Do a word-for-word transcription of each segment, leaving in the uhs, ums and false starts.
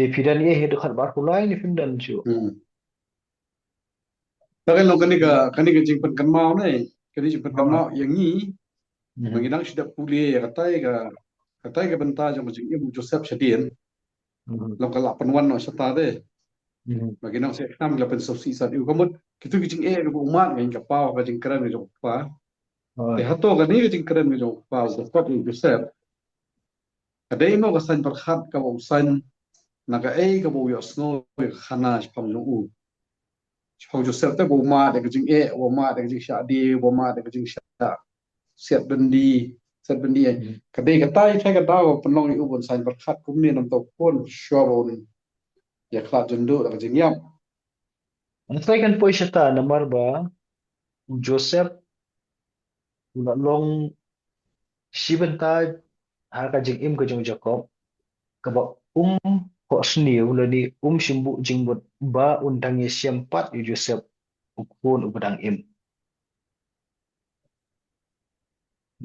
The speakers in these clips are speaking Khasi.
Te phi don ïa hi dkhot ba arphew lai ne phim don shuh? Hmm. Ta kan long kane ka, kane ka jingpynkynmaw ne, kane jingpynkynmaw ïa ngi. Hmm. Ba ngi dang shu dep pule ïa katai ka, katai ka bynta jong ka jingim u Joseph shadien. Hmm. Long ka la pynwan noh shata de. Hmm. Ba ngi nang shu kham la pynsngewsih sa ïa u ka mut kitu ki jingeh kaba u mad, ngi ka paw ka jingkren ka jong u kpa. Te hato kane ka jingkren ka jong u kpa, u Joseph, u Joseph. Ka dei mo ka saiñ pyrkhat kaba u saiñ na kaei kaba u ïohsngew ïa ka khana shaphang jong u. Shaphang Joseph te ba u mad ïa ka jingeh, ba u mad ïa ka jingshah die, ba u mad ïa ka jingshah siat byndi, siat byndi. Hmm. Ka dei katai, katai ka daw pynlong ïa u ban saiñ pyrkhat kumne namar u khun shuwa ba un ïakhlad jingduh da ka jingïap. Hynrei kan poi shata namar ba u Joseph u la long shi bynta ha ka jingim ka jong u Jakob, kaba um khohsniew lane um shym buh jingmut ba un dang ïashem pat ïa u Joseph u khun uba dang im.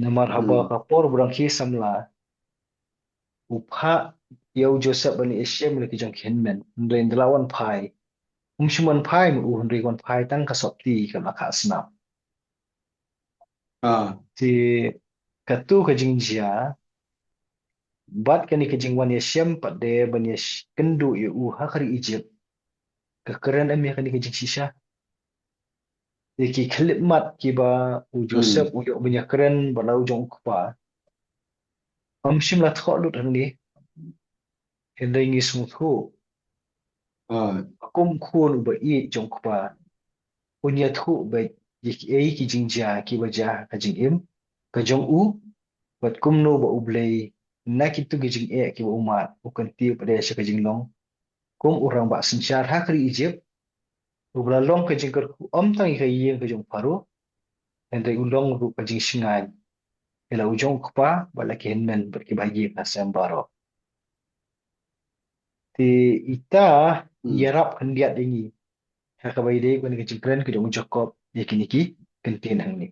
Namar haba, hmm, ka por ba u dang khie samla, u phah ïa u Joseph ban ïashem lem ki jong ki hynmen, hynrei ynda la wan phai, um shym wan phai ma u, hynrei wan phai tang ka sopti kaba la khah snam. Ah. Te katu ka jingjia bad kane ka jingwan ïashem pat de ban ïakynduh ïa u ha ka ri Egypt, ka kren em ïa kane ka jingshisha. Ïa ki khyllipmat kiba u Joseph, hmm, u ïoh ban ïakren bad la u jong u kpa, ym shym la thoh lut hangne. Hynrei ngi sngewthuh, ah, kum khun uba ïeit jong u kpa, un ïathuh beit ïa kiei ki jingjia kiba jia ha ka jingim ka jong u, bad kumno ba U Blei na kitu ki jingeh kiba u mad u kyntiew pat de sha ka jinglong kum u rangbah synshar ha ka ri Egypt, uba la long ka jingkyrkhu ym tang ïa ka ïing ka jong u Pharaoh, hynrei u long ruh ka jingshngaiñ ïa la u jong u kpa bad la ki hynmen bad kiba ha ïing ha sem baroh. Te ita, hmm, ïarap khyndiat ïa ngi ha kaba ïadei bad ka jingkren ka jong u Jakob ïa kine ki kyntien hangne.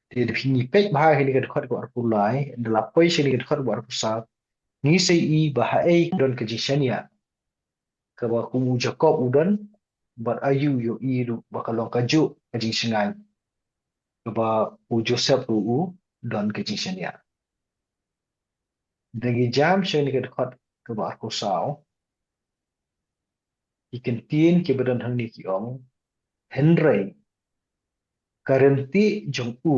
Te lada phi, ngi peit bha ha kane ka dkhot kaba arphew lai, ynda la poi sha kane ka dkhot kaba arphew saw, ngi sa ïohi ba haei ka don ka jingshaniah kaba kum u Jakob u don, bad aïu u ïohi ruh ba ka long kajuh ka jingshngaiñ kaba u Joseph ruh u don ka jingshaniah. Ynda ngi jam sha kane ka dkhot kaba arphew saw, ki kyntien kiba don hangne ki ong, hynrei ka ryntieh jong u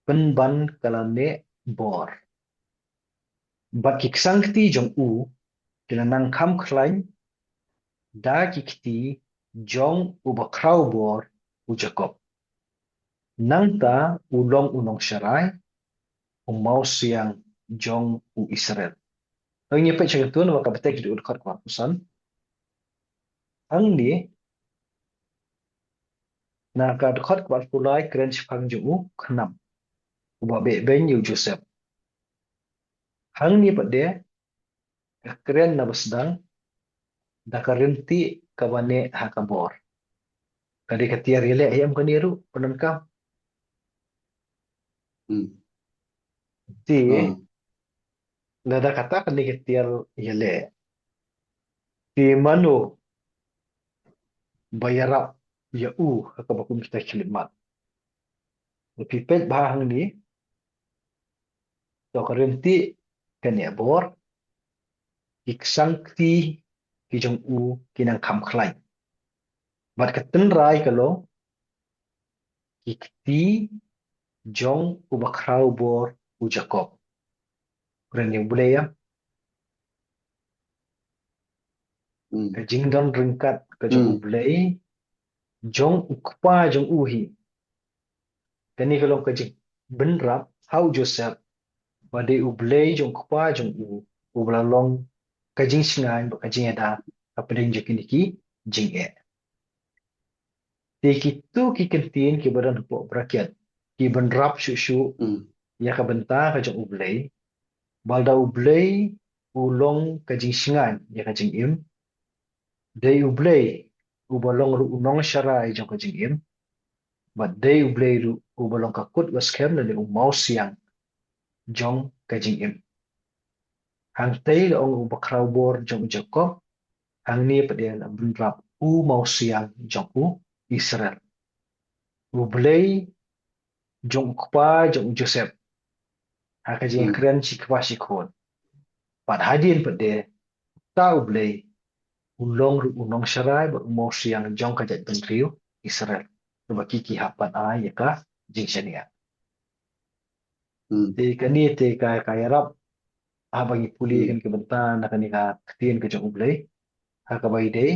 pynban ka la neh bor, bad ki ksang kti jong u ki la nang kham khlaiñ da ki kti jong uba khraw bor u Jakob. Nangta u long u nongsharai, u mawsiang jong u Israel. Ngi peit sha kyntu namar ka bteng ki dkhot kaba arphew san. Hangne na ka dkhot kaba arphew lai kren shaphang jong u khnam uba beh beiñ ïa u Joseph. Hangne pat de ka kren na ba sdang da ka ryntieh kaba neh ha ka bor. Ka dei ka tiar ïaleh hi em kane ruh, pyndonkam? Hmm. Te, hmm, lada kata kane ka tiar ïaleh, te mano ba ïarap ïa u ha kaba kum kita ki khyllipmat? Lada phi peit bha hangne, to ka ryntieh ka neh bor, ki ksang kti ki jong u ki nang kham khlaiñ. Bad ka tynrai ka long ki kti jong uba khraw bor u Jakob. Kren ïa U Blei ïa. Hmm. Ka jingdon ryngkat ka jong, hmm, U Blei jong u kpa jong u hi. Kane ka long ka jingbynrap ha u Joseph ba dei U Blei jong u kpa jong u uba la long ka jingshngaiñ bad ka jingïada hapdeng jong kine ki jingeh. Te kitu ki kyntien kiba don hapoh bracket ki bynrap shuh shuh, hmm, ïa ka bynta ka jong U Blei. Ba lada U Blei u long ka jingshngaiñ ïa ka jingim, dei U Blei uba long ruh u nongsharai jong ka jingim, bad dei U Blei ruh uba long ka kut ka skhem lane u mawsiang jong ka jingim. Hangtei la ong u bakhraw bor jong u Jakob, hangne pat de la bynrap u mawsiang jong u Israel, u Blei jong u kpa jong u Joseph, ha ka jingkren shi kpa shi khun. Bad hadien pat de, uta u Blei u long ruh u nongsharai bad u mawsiang jong ka jaitbynriew Israel, kaba ki ki hap ban ai ïa ka jingshaniah. Te kane te ka, ka ïarap haba ngi pule kane ka bynta na kane ka ktien ka jong u Blei, ha kaba ïadei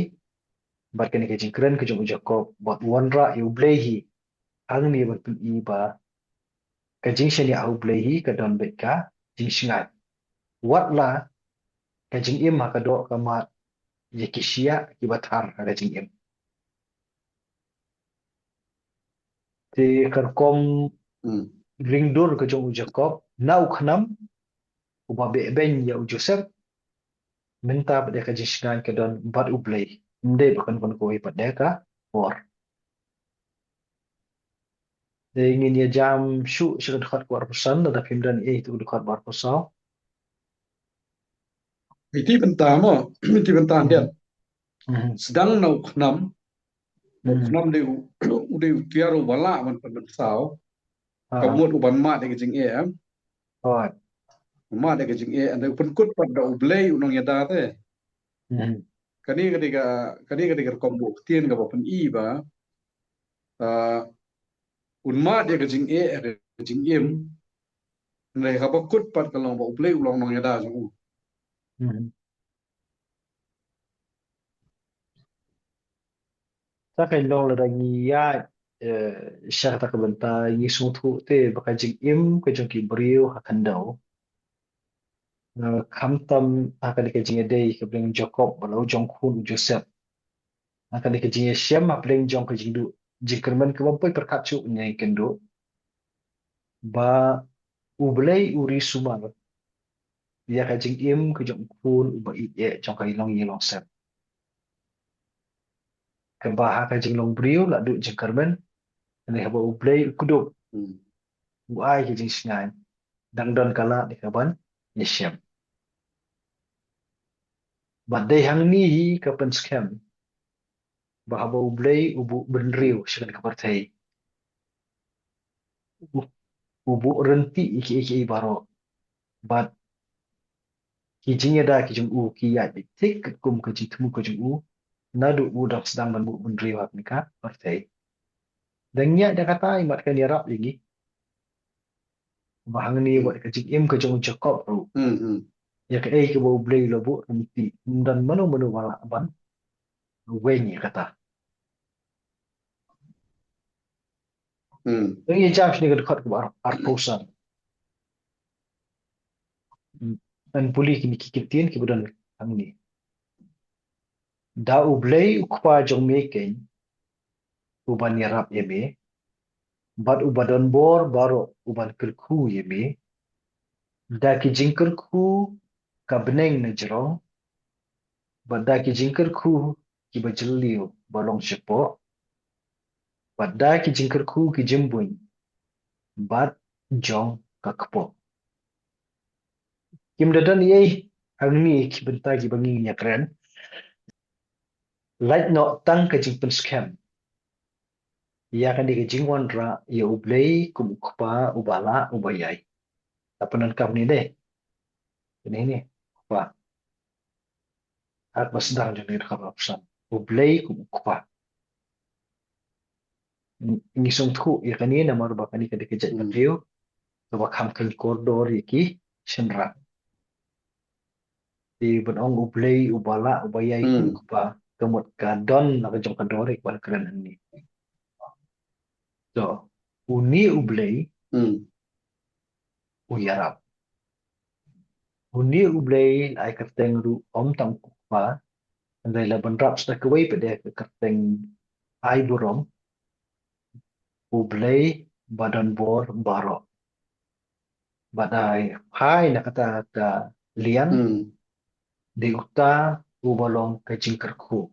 bad kane ka jingkren ka jong u Jakob bad u wanrah ïa u Blei hi, hangne ban pyni ba ka jingshaniah ha u Blei hi ka don beit ka jingshngaiñ, watla ka jingim ha ka doh ka mad ïa ki shiah kiba thar ha ka jingim. Te ka rukom ringdur ka jong u Jakob na u khnam uba beh beiñ ïa u Joseph, mynta pat de ka jingshngaiñ ka don bad u Blei, ym dei ba kan don kawei pat de ka bor. Te ngin ïa jam shuh sha ka dkhot kaba arphew san, lada phim don ei ha ka dkhot ba arphew saw. Iti bynta mo, iti bynta hyndiat. Sdang na u khnam, u khnam dei u, u dei u tiar uba lah ban pynmynsaw. Ka mut u ban mad ïa ka jingeh, em. Mad ïa ka jingeh, ynda u pynkut pat da u Blei u nongïada te. Kane ka dei ka, kane ka dei ka rukom buh ktien kaba pyni ba, ah, un mad ïa ka jingeh, ïa ka jingim. Hynrei kaba kut pat ka long ba u Blei u long nongïada jong u. Ta ka long lada ngi ïaid, eh, sha kata ka bynta ngi sngewthuh te ba ka jingim ka jong ki briew ha khyndew, eh, khamtam ha kane ka jingïadei ha pdeng Jakob bad la u jong khun u Joseph, ha kane ka jingïashem ha pdeng jong ka jingduh jingkyrmen kaba ym poi pyrkhat shuh ïa ngi kynduh, ba u Blei u ri sumar ïa ka jingim ka jong u khun uba ïeit eh jong ka Ilong Ïalong Sem. Kaba ha ka jinglong briew la duh jingkyrmen, hynrei haba u Blei u kdup, u ai ka jingshngaiñ, dang don ka lad ïa ka ban ïashem. Bad dei hangne hi ka pynskhem ba haba u Blei u buh bynriew sha kane ka pyrthei, u, u buh ryntih ïa kiei kiei baroh. Bad ki jingïada ki jong u ki ïaid beit thik katkum ka jingthmu ka jong u, naduh u dang sdang ban buh bynriew ha kane ka pyrthei. Dang ïaid da kata, imat kan ïarap ïa ngi. Ba hangne wat ka jingim ka jong u Jakob ruh, ïa kaei kaba u Blei u la buh ryntih, ym don mano mano ba lah ban weng ïa kata. Te ngi jam shane ka dkhot kaba ar, arphew san. Ngan pule kine ki ktien kiba don hangne. Da u Blei u Kpa jong me keiñ uban ïarap ïa me, bad uba don bor baroh uban kyrkhu ïa me, da ki jingkyrkhu ka bneng na jrong, bad da ki jingkyrkhu kiba jylliew ba long shapoh, bad da ki jingkyrkhu ki jymbuiñ bad jong ka kpoh. Kim da don ei hangne ki bynta kiba ngi ïakren. Lait noh tang ka jingpynskhem ïa kane ka jingwanrah ïa U Blei kum U Kpa uba lah uba ïai. Te pyndonkam ne dei, kane ne, Kpa. Haba sdang jong ngi, kaba arphew san, U Blei kum U Kpa. Ngi sngewthuh ïa kane namar ba kane ka dei ka jait briew kaba kham khein kordor ïa ki shynrang. Te ban ong U Blei uba lah uba ïai kum U Kpa, ka mut ka don la ka jong ka dor ïa kaba la kren hangne. To, une U Blei u ïarap. Une U Blei la ai kyrteng ruh ym tang U Kpa, hynrei la bynrap sa da kawei pat de ka kyrteng ai burom, U Blei ba don bor baroh. Bad ai phai na kata ka liang, dei uta uba long ka jingkyrkhu.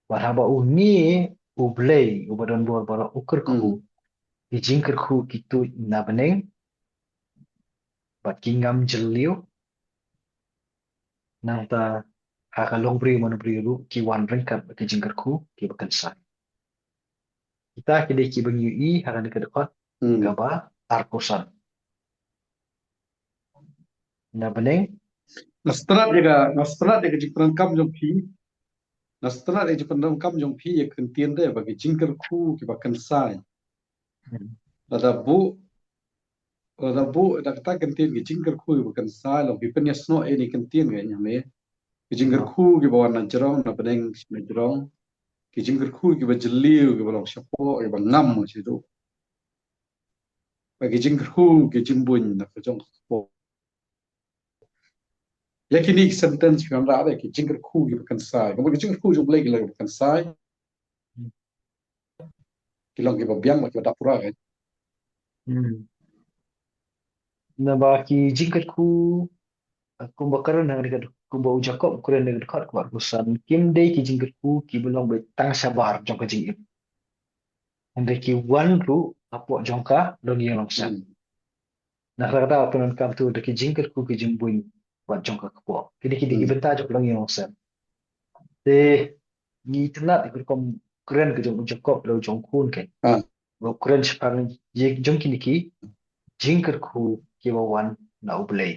Bad haba une U Blei uba don bor baroh u kyrkhu, ki jingkyrkhu ki tuid na bneng, bad ki ngam jylliew, Nangta ha ka longbriew manbriew ruh ki wan ryngkat bad ki jingkyrkhu kiba kynsai. Kita ki dei kiba ngi ïohi ha kane ka dkhot kaba arphew san. Na bneng. Nga sngewtynnat ïa ka, nga sngewtynnat ïa ka jingpyndonkam jong phi. Nga sngewtynnat ïa ka jingpyndonkam jong phi ïa ka kyntien de ba ki jingkyrkhu kiba kynsai. Hmm. Lada buh, lada buh da kata ka kyntien ki jingkyrkhu kiba kynsai, long phi pynïasnoh ïa kane ka kyntien ka ïa me. Ki jingkyrkhu kiba wan na jrong, na bneng na jrong. Ki jingkyrkhu kiba jylliew, kiba long shapoh, kiba ngam shaduh. Bad ki jingkyrkhu ki jingbuiñ na ka jong ka kpoh. Ïa kine ki sentence ki wanrah de ki jingkyrkhu kiba kynsai. Kumba ki jingkyrkhu jong U Blei ki long kiba kynsai. Ki long kiba biang bad kiba dap pura, kan. Hmm. Naba ki jingkyrkhu, kumba kren hangne, kumba u Jakob u kren hangne, ka dkhot kaba arphew san, kim dei ki jingkyrkhu kiba long beit tang shabar jong ka jingim. Hynrei ki wan ruh hapoh jong ka longïing longsem. Hmm. Na kata ka daw pyndonkam tu da ki jingkyrkhu ki jingbuiñ wat jong ka kpoh. Kine ki dei ki bynta jong ka longïing longsem. Te ngi tynnat ïa ka rukom kren ka jong u Jakob, la u jong u khun, kan. Ba u kren shaphang ïa jong kine ki jingkyrkhu kiba wan na U Blei.